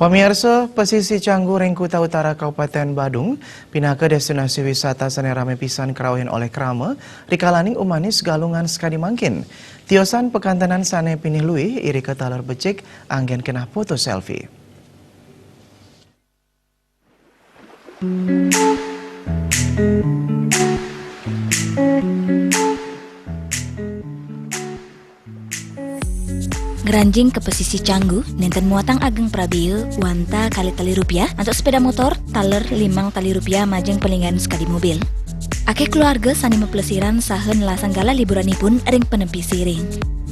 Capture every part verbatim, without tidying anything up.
Pamiarsa, pesisi Canggu ring Kuta Utara Kabupaten Badung pinaka destinasi wisata sane rame pisan karauhin olih krama rikalaning umanis Galungan sakadi mangkin. Tiosan pakantenan sane pinih luih irika taler becik anggen keneh foto selfie. Ngranjing ka pesisi Canggu, nenten muatang ageng prabea wantah kalih tali rupiah, antuk sepeda motor taler limang tali rupiah majeng palinggan sakadi mobil. Akeh keluarga sane maplesiran saha nelasang galah liburanipun ring panempi siring.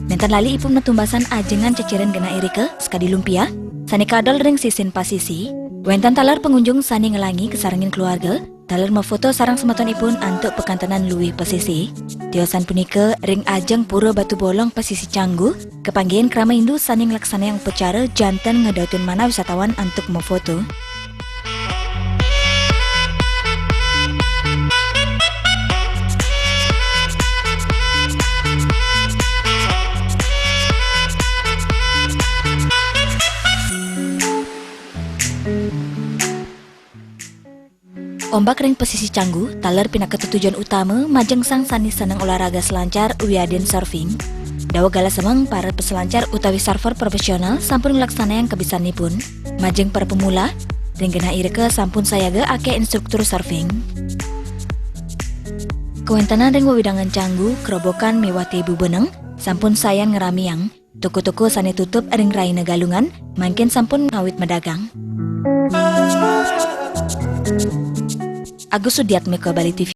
Nenten lali ipun matumbasan ajengan ceciren genah irika sakadi lumpia, sane kadol ring sisin pasisi. Wenten taler pangunjung sane ngelangi kasarengin keluarga, taler mafoto sareng semetonipun antuk pakantenan luih pasisi. Tiosan punika ring ajeng Pura Batu Bolong pasisi Canggu, kapanggihin krama Hindu sane nglaksanayang upacara janten ngedautin manah wisatawan antuk mafoto. Ombak ring pesisi Canggu taler pinaka tetujon utama majeng sang sane seneng olahraga selancar wiadin surfing. Daweg galah semeng para peselancar utawi surfer profesional sampun nglaksanayang kabisanipun. Majeng para pemula, ring genah irika sampun sayaga akeh instruktur surfing. Kawentenan ring wewidangan Canggu, Kerobokan miwah Tebu Beneng sampun sayan ngramiang. Toko-toko sane tutup ring rahina Galungan mangkin sampun ngawit madagang. Agus Sudiatmika, Bali T V.